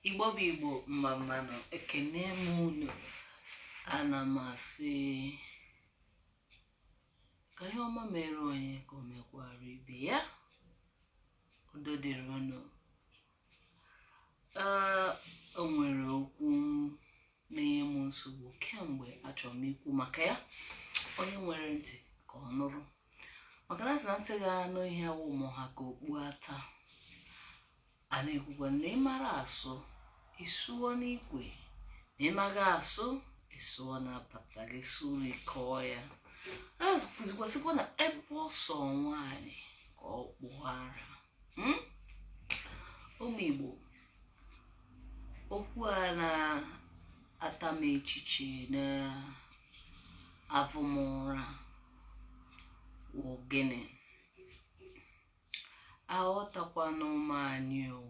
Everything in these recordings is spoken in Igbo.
Igbo bụ Igbo, mma mma nụ. Ekene m unu. Ana m asị ka ihe ọma mere onye ka o mekwara ibe ya. Udo dịrị unu. Ee, o nwere okwu na-enye m nsogbu kemgbe achọrọ m ikwu maka ya. Onye nwere ntị ka ọ nụrụ, maka na asị na ntị ga-anụ ihe awụ mụ ha ka okpu ata. A na-ekwukwa na ị mara asụ, ị sụọ n'ikwe, ma ị maghị asụ, ị sụọ na apata gị sụrụ ịkọọ ya. A kụzikwasịkwa na ebe ọ sọ nwaanyị ka ọ kpụọ ara. Ụmụ Igbo, okwu a na-ata m echiche na-avụ m ụra wụ gịnị? Aghọtakwanụ m anyị o,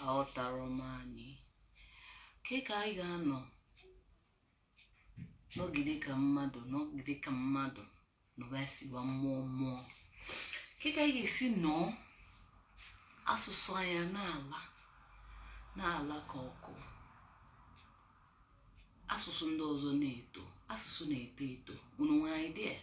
aghọtara m anyị. Ke ka anyị ga-anọ nọgide ka mmadụ, nọgide ka mmadụ nọba siwa mmụọ mmụọ? Ke ka anyị ga-esi nọọ asụsụ anyị na-ala na-ala ka ọkụ, asụsụ ndị ọzọ na-eto, asụsụ na-eto eto? Unu nwere idea?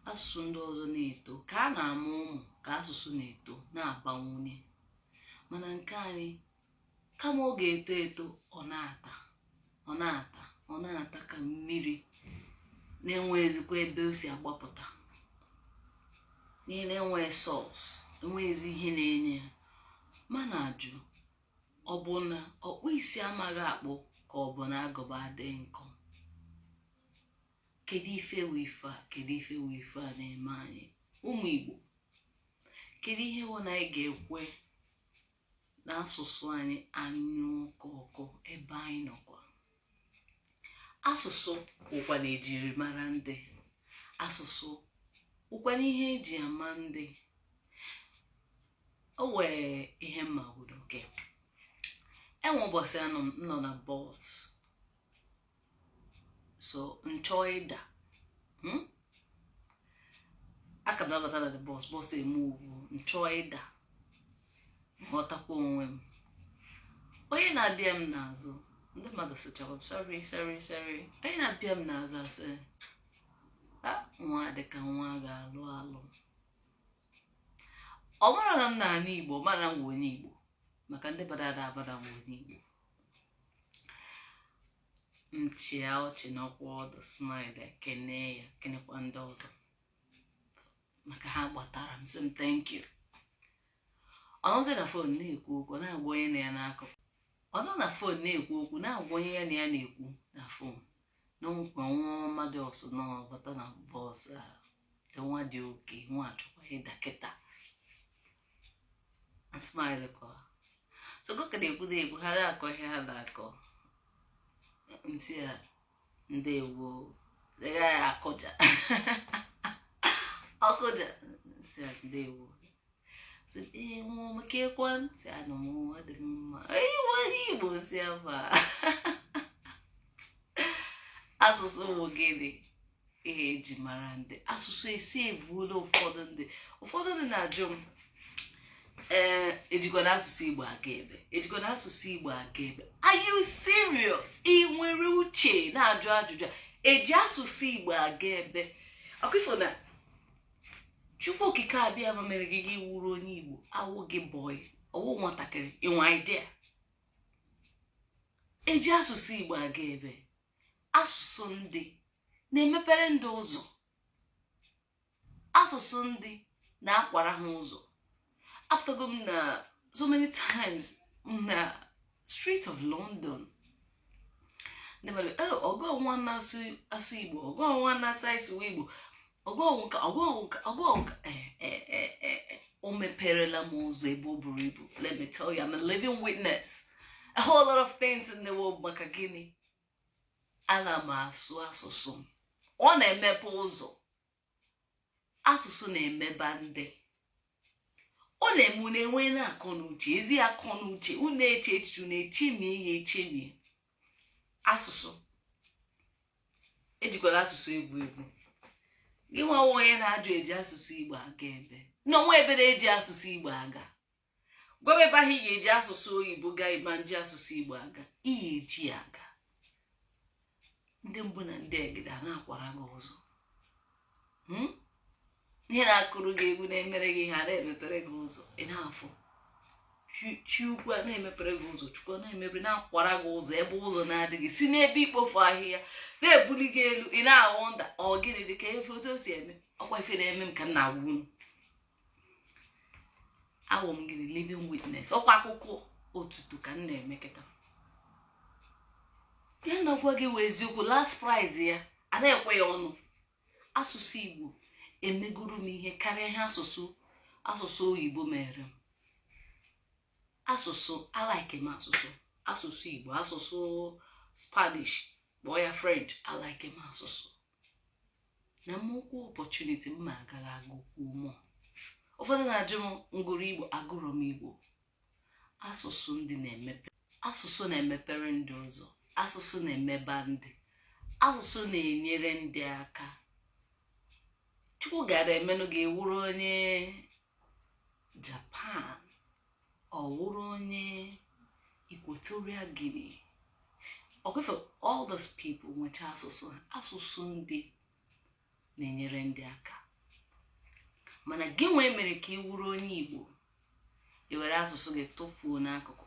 Asụsụ ndị ọzọ na-eto ka a na-amụ ụmụ, ka asụsụ na-eto na-abawanye, mana nke anyị, kama ọ ga-eto eto, ọ na-ata, ọ na-ata, ọ na-ata ka mmiri na-enweghịzikwa ebe o si agbapụta, n'ihi na enweghị source, enweghịzi ihe na-enye ya. Mana ajụ, ọ bụ na ọkpụ isi amaghị akpụ, ka ọ bụ na agụba adịghị nkọ? Kedu ife wụ ife a? Kedu ife wụ ife a na-eme anyị, ụmụ Igbo? Kedu ihe wụ na anyị ga-ekwe na asụsụ anyị anyụ ka ọkụ ebe anyị nọkwa? Asụsụ wụkwa na ejirimara ndị, asụsụ wụkwa na ihe eji ama ndị. O wee ihe mma obodo nke enwe ụbọchị anọ m nọ na bus, so nchọ ịda. Aka m nabata na the bus, bus eme ugwu, nchọ ịda, nghọtakwa onwe m. Onye na-abịa m n'azụ, ndị mmadụ sịchara m, "Sorry, sorry, sorry." Onye na-abịa m n'azụ asị, "Ah, nwa dịka nwa ga-alụ alụ." Ọ mara na m na-anụ Igbo, mara m onye Igbo, maka ndị bada ada abada m onye Igbo. M chịa ọchị n'ọkwa ọdụ, smile, ekene ya, kenekwa ndị ọzọ maka ha gbatara m, sị m, "Thank you." Ọ nọzi na phone na-ekwu okwu, na-agwa onye na ya n'akụkụ. Ọ nọ na phone na-ekwu okwu, na-agwa onye ya na ya na-ekwu na phone na nkwa nwa mmadụ ọsọ nọ bata na bus a. Nwa dị oke nwa achọkwa ịda kịta. Smile kwa so ka na-ekwu na-ekwu, ha na-akọ ihe ha na-akọ. M sị ya, "Ndewo." Ya akụja ọkụja, si ya, "Ndewo." Si, "Ee, nwa mekekwa?" Si, "Anọ m, adị m mma." Onye Igbo si aba asụsụ wụ gịnị? Ihe eji mara ndị, asụsụ esi evuola ụfọdụ ndị. Ụfọdụ ndị na-ajụ m, ee, ejikwa na asụsụ Igbo aga ebe? Ejikwa na asụsụ Igbo aga ebe? Are you serious? Ị nwere uche na-ajụ ajụjụ a? Eji asụsụ Igbo aga ebe? Ọkụ na Chukwu Okike abịa ma mere gị, gị wuru onye Igbo, awụ gị boy, ọwụ nwatakịrị inwe idea eji asụsụ Igbo aga ebe? Asụsụ ndị na-emepere ndị ụzọ, asụsụ ndị na-akwara ha ụzọ. Apụtago m na so many times na street of London, ndị mmadụ, "Ọgọ nwa na-asụ asụ Igbo, ọgọ nwa na-asụ asụ Igbo, ọgọ nka, ọgọ nka, ọgọ nka." Ee, o meperela m ụzọ ebe o buru ibu. Let me tell you, I'm a living witness. A whole lot of things in the world. Maka gịnị? Ana m asụ asụsụ m, ọ na-emepe ụzọ. Asụsụ na-emeba ndị, ọ na-eme unu enwe na-akọ n'uche, ezi akọ n'uche, unu eche echiche, unu echemie ya echemie. Asụsụ, ejikwala asụsụ egwu egwu. Gị nwa onye na-ajụ eji asụsụ Igbo aga ebe, n'onwe ebe na-eji asụsụ Igbo aga. Gwa m ebe ahụ ị ga-eji asụsụ oyibo gaa, ịma nji asụsụ Igbo aga, ị ga-eji ya aga. Ndị mbụ na ndị egede a na-akwara gị ụzọ. Ihe na-akụrụ gị egwu, na-emere gị ihe, a na-emepere gị ụzọ. Ị na-afụ Chukwu a na-emepere gị ụzọ, Chukwu a na-emepere, na-akwara gị ụzọ ebe ụzọ na-adịghị, si n'ebe ikpofu ahịhịa na-ebuli gị elu. Ị na-ahụ nda ọ gịnị dị ka efe otu o si eme. Ọkwa ife na-eme m ka m na-agwa unu. Awụ m gịnị? Living witness. Ọkwa akụkọ otuto ka m na-eme kịta. Ya na-agwa gị wee eziokwu. Last prize ya a na-ekwe ya ọnụ. Asụsụ Igbo emegoro m ihe karịa ihe asụsụ oyibo mere m. Asụsụ alike m, asụsụ Igbo, asụsụ Spanish, kpọọ ya French, alike m asụsụ na mmụkwu opportunity m ma agaghị agụkwu mụọ. Ụfọdụ na-ajụ m ngụrụ Igbo, agụrụ m Igbo. Asụsụ ndị na-emepe, asụsụ na-emepere ndị ụzọ, asụsụ na-emeba ndị, asụsụ na-enyere ndị aka. Chukwu gara emenụ gị wụrụ onye Japan, ọ wụrụ onye Equatorial Guinea, ọkwefe. All those people nwecha asụsụ ha. Asụsụ ndị na-enyere ndị aka, mana gị nwee mere ka ị wụrụ onye Igbo, i were asụsụ gị tụfuo n'akụkụ,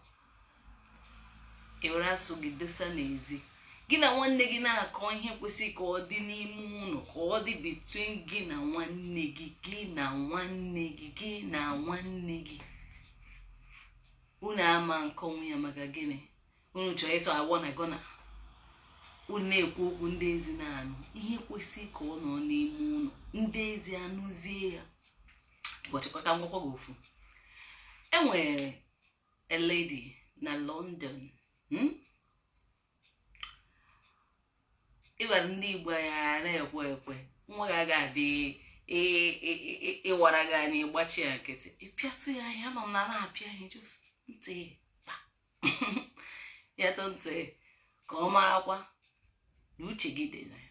i were asụsụ gị desa n'ezi. Gị na nwanne gị na-akọ ihe kwesịrị ka ọ dị n'ime ụlọ, ka ọ dị between gị na nwanne gị, gị na nwanne gị, gị na nwanne gị. Unu ama nkọnwụ ya. Maka gịnị? Unu chọrọ ịsọ awọ na gọna, unu na-ekwu okwu ndị ezi na-anụ. Ihe kwesịrị ka ọ nọ n'ime ụlọ, ndị ezi anụzie ya. Ụbọchị ka ngwakwa gị ofu. Enwere a lady na London, Ịbara ndị Igbo ya na-ekwe ekwe, nwa gị aga adị ịwara gị anya, ịgbachi ya nkịtị, ịpịatụ ya ihe. Ama m na na-apịa ihe, just ntị kpa ya tụ ntị ka ọ marakwa na uche gị dị na ya.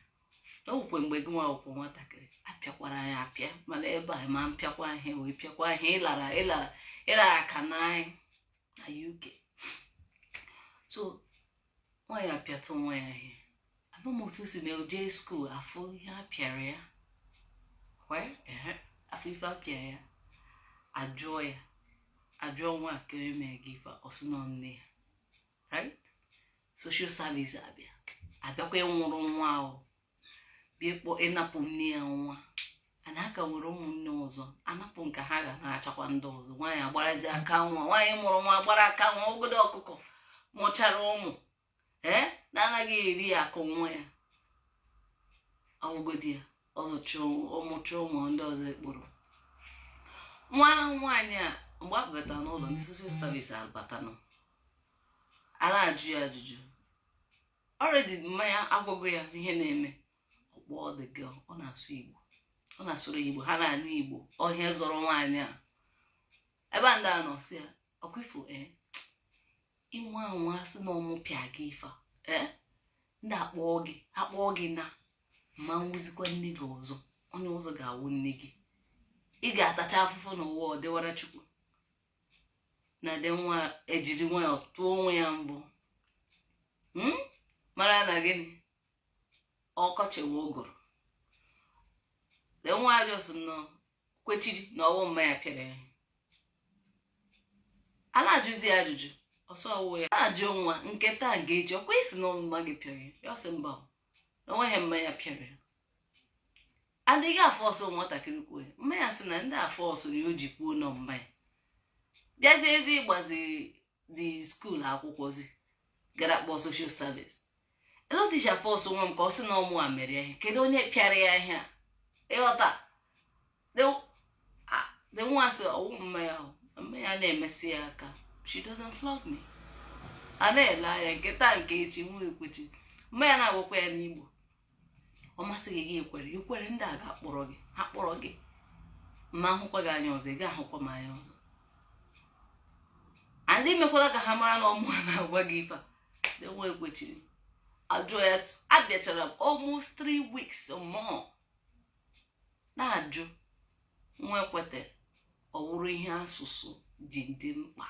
Na okwukwe mgbe gị nwa akwụkwọ nwatakịrị apịakwara ya apịa, mana ebe a ma mpịakwa ihe wee pịakwa ihe. Ịlara ịlara ịlara ka na anyị na UK. So nwa ya apịatụ nwa ya ihe. Ama m otu o si mee jee school, afọ ihe a pịara ya kwee ehe, afọ ife a pịara ya, ajụọ ya, ajụọ nwa ka eme gị ife, ọ sị nọ nne ya. Right, social service abịa, abịakwa ịnwụrụ nwa ahụ, bịa ịkpọ ịnapụ nne ya nwa. Ana aka nwere ụmụnne ọzọ, anapụ nke ha ga na-achakwa ndị ọzọ. Nwaanyị agbarazi aka nwa, nwaanyị mụrụ nwa agbara aka nwa, ogodo ọkụkọ mụchara ụmụ ee na-anaghị eri akụ nwa ya, ọgwụgodi ya ọzọcha, ọmụcha ụmụ ndị ọzọ ekporo nwa nwaanyị a. Mgbe a batara n'ụlọ, ndị social service abatanụ, a na-ajụ ya ajụjụ. Already mmanya agwago ya ihe na-eme. Ọkpọ the girl, ọ na-asụ Igbo, ọ na-asụrụ Igbo, ha na-anụ Igbo. Ọhịa zọrọ nwaanyị a ebe a, ndị a nọ sị ya ọkwa ifo ee inwe anwa sị na ọmụpịa gị ife a ee ndị akpọọ gị, akpọọ gị na ma nwụzikwa nne gị ọzọ, onye ọzọ ga-awụ nne gị. Ị ga-atacha afụfụ n'ụwa. Ọ dịwara Chukwu na dị nwa ejiri nwayọọ tụọ onwe ya mbụ, Mara na gịnị, ọkọchị wee ụgụrụ dị. Nwa ajọs nọ kwechiri na ọwụ mmanya pịara ya. A na-ajụzi ya ajụjụ ọsọ ọwụ ya na-ajụ nwa nke taa nke echi, ọkwa isi na ọmụma gị pịara ya. Ya ọsị mba, na onweghị mmanya pịara ya. Adịghị afọ ọsọ nwatakịrị kwuo ya mmanya sị na ndị afọ ọsọ na o ji kwuo nọ mmanya bịazie ezi ịgbazi the school akwụkwọzi gara kpọọ social service eloticha afọ ọsọ nwa m ka ọ sị na ọmụ a mere ya ihe. Kedu onye pịara ya ihe a? Ịghọta the nwa sị ọwụ mmanya ahụ, mmanya na-emesi ya aka. She doesn't flog me. A na-ele anya nke taa nke echi, nwa ekwechi mmanya na-agwakwa ya n'Igbo. Ọ masị gị, gị ekwere ikwere, ndị a ga-akpọrọ gị, ha kpọrọ gị ma ahụkwa gị anya ọzọ, ị ga-ahụkwa m anya ọzọ. Andị mekwala ka ha mara na ọmụ a na-agwa gị ife a. Dị nwa ekwechiri ajụọ ya. Abịachara m almost 3 weeks or more na-ajụ nwa ekwete. Ọ wụrụ ihe asụsụ. ji dị mkpa,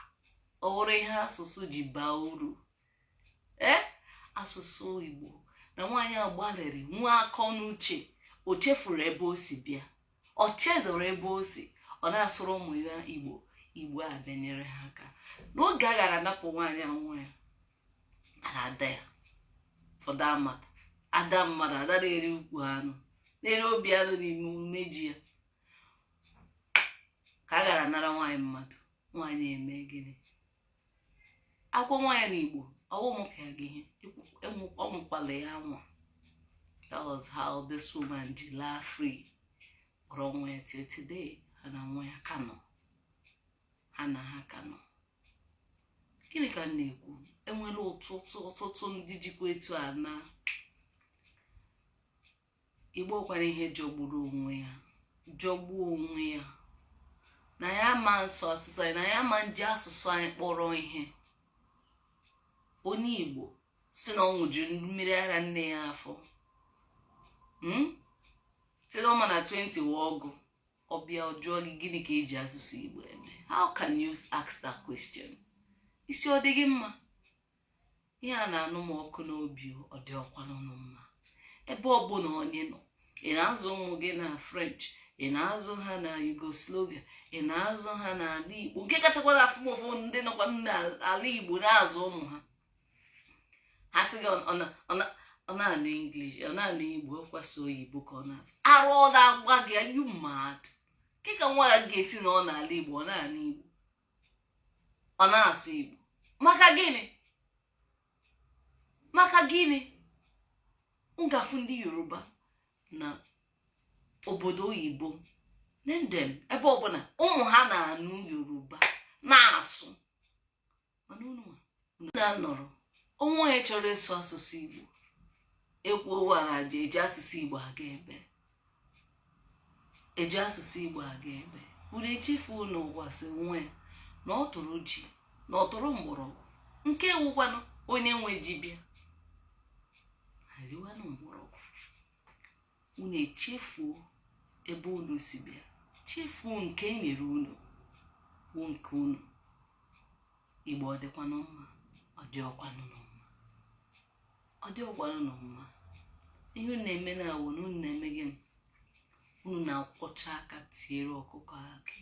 ọ bụrụ ihe asụsụ ji baa uru. Ee, asụsụ Igbo na nwaanyị a gbalịrị nwee akọ n'uche. O chefuru ebe o si bịa, ọ chezọrọ ebe o si, ọ na-asụrụ ụmụ ya Igbo. Igbo a bịanyere ha aka n'oge a gara napụ nwaanyị a nwa ya ara ada ya. For that matter, ada mmadụ, ada na-eri ukwu anụ, na-eri obi anụ n'ime umeji ya, ka a gara nara nwaanyị mmadụ. Nwaanyị eme gịnị? Akwụkwọ nwaanyị na Igbo ọwụ m ka gị ihe ọmụkwala ya nwa. That was how this woman ji laa free, kpọrọ nwa ya. Till today, ha na nwa ya ka nọ, ha na ha ka nọ. Gịnị ka m na-ekwu? Enwere ọtụtụ ọtụtụ ndị jikwa etu a na Igbo kwara ihe jọgburu onwe ya, jọgbuo onwe ya na ya ma nsọ asụsụ anyị, na ya ma nji asụsụ anyị kpọrọ ihe. Onye Igbo si na ọ ṅụjuru mmiri ara nne ya afọ, Si na ọma na 20 wee ọgụ ọbịa, ọ jụọ gị, "Gịnị ka eji asụsụ Igbo eme?" How can you ask that question? Isi ọ dị gị mma? Ihe a na-anụ m ọkụ n'obi, ọ dị ọkwanụ mma. Ebe ọbụla onye nọ, ị na-azụ ụmụ gị na French, ị na-azụ ha na Yugoslavia, ị na-azụ ha n'ala Igbo, nke kachakwa na afụmụfụ, ndị nọkwa n'ala Igbo na-azụ ụmụ ha, ha sị gị ọ na-anụ English, ọ na-anụ Igbo, kwasị oyibo ka ọ na-asụ. Arụ ọ na-agba gị? You mad? Ke ka nwa ya ga-esi na ọ n'ala Igbo, ọ na-anụ Igbo, ọ na-asụ Igbo? Maka gịnị? Maka gịnị? Ngafu ndị Yoruba na obodo oyibo, nendem, ebe ọbụla ụmụ ha na-anụ Yoruba na-asụ, mana unu na-anọrọ onwe onye chọrọ ịsụ asụsụ Igbo, ekwu ụwa na eji asụsụ Igbo aga ebe, eji asụsụ Igbo aga ebe. Unu echefuo n'ụwa si nwe na ọ tụrụ ji na ọ tụrụ mgbọrọgwụ, nke wụkwanụ onye nwe ji bịa ariwanụ mgbọrọgwụ. Unu echefuo ebe unu si bịa, chefuo nke e nyere unu wụ nke unu. Igbo, ọ dịkwanụ mma? Ọ dị ọkwanụ mma? Ọ dị ọkwanụ mma? Ihe unu na-eme na awụ na unu na-eme gịnị? Unu na-akwọcha aka tiere ọkụkọ akị.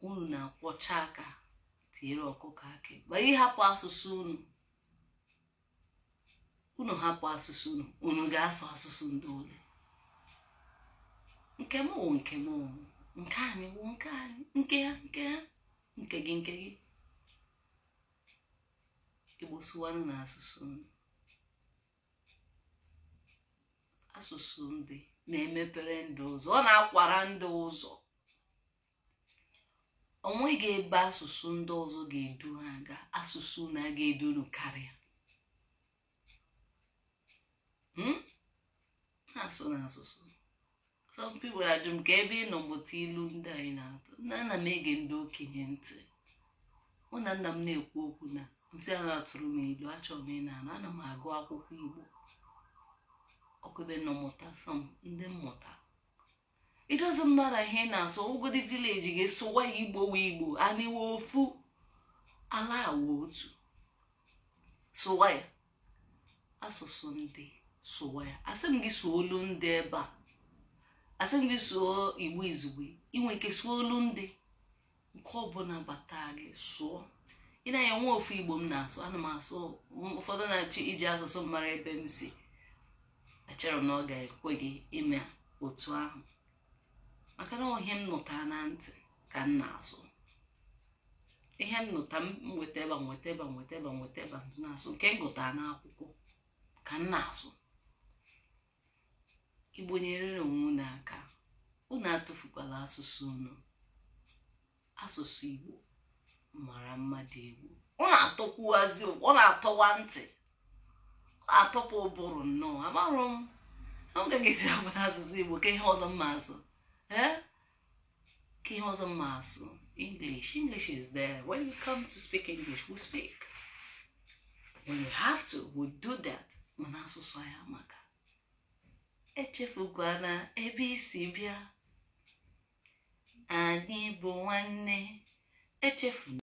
Unu na-akwọcha aka tiere ọkụkọ akị ma ịhapụ asụsụ unu. Unu hapụ asụsụ unu, unu ga-asụ asụsụ ndị ole? Nke m wụ nke m wụ nke anyị wụ nke anyị, nke ha nke ha, nke gị nke gị. Igbo, sụwanụ na asụsụ unu. Asụsụ ndị na-emepere ndụ ụzọ, ọ na-akwara ndị ụzọ. O nweghị ebe asụsụ ndị ọzọ ga-edu ha aga, asụsụ na ga-edu unu karịa. Na-asụ na asụsụ. Some people ajụ m ka ebe ị nọ mụta ilu ndị anyị na-atụ. Nna, ana m ege ndị okenye ntị. Mụ na nna m na-ekwu okwu na ntị a na-atụrụ m ilu, achọrọ m ị na-anụ. Ana m agụ akwụkwọ Igbo ọkụ ebe nọ mụta some ndị mmụta. It doesn't matter ihe ị na-asụ, ogodi village ga-esụwa ya. Igbo wee Igbo, anyị ofu, ala awa otu. Sụwa ya asụsụ ndị, sụwa ya. Asị m gị sụọ olu ndị ebe a, asị m gị sụọ Igbo izugbe. Inwe ike sụọ olu ndị nke ọbụla bata gị sụọ. Ị na-enwe ofu Igbo m na-asụ, ana m asụ. Ụfọdụ na-achọ iji asụsụ m mara ebe m si. Echere m na ọ ga-ekwe gị ime otu ahụ, maka na ihe m nụta na ntị ka m na-asụ. Ihe m nụta, m nweta ebe a, nweta ebe a, nweta ebe a, nweta ebe a, m na-asụ. Nke m gụtara n'akwụkwọ ka m na-asụ. Igbo, nyere onwe unu aka. Unu atụfukwala asụsụ unu. Asụsụ Igbo mara mma, dị egwu. Ọ na-atọkwuazi, ọ na-atọwa ntị, ọ na-atọpụ ụbụrụ nnọọ. Amarụ m ọ gaghị esi abụ n'asụsụ Igbo ka ihe ọzọ mma asụ. Ee, ka ihe ọzọ mma asụ? English, English is there. When we come to speak English, we speak. When we have to, we do that. Mana asụsụ anyị amaka. Echefukwana ebe isi bịa. Anyị bụ nwanne. Echefuna.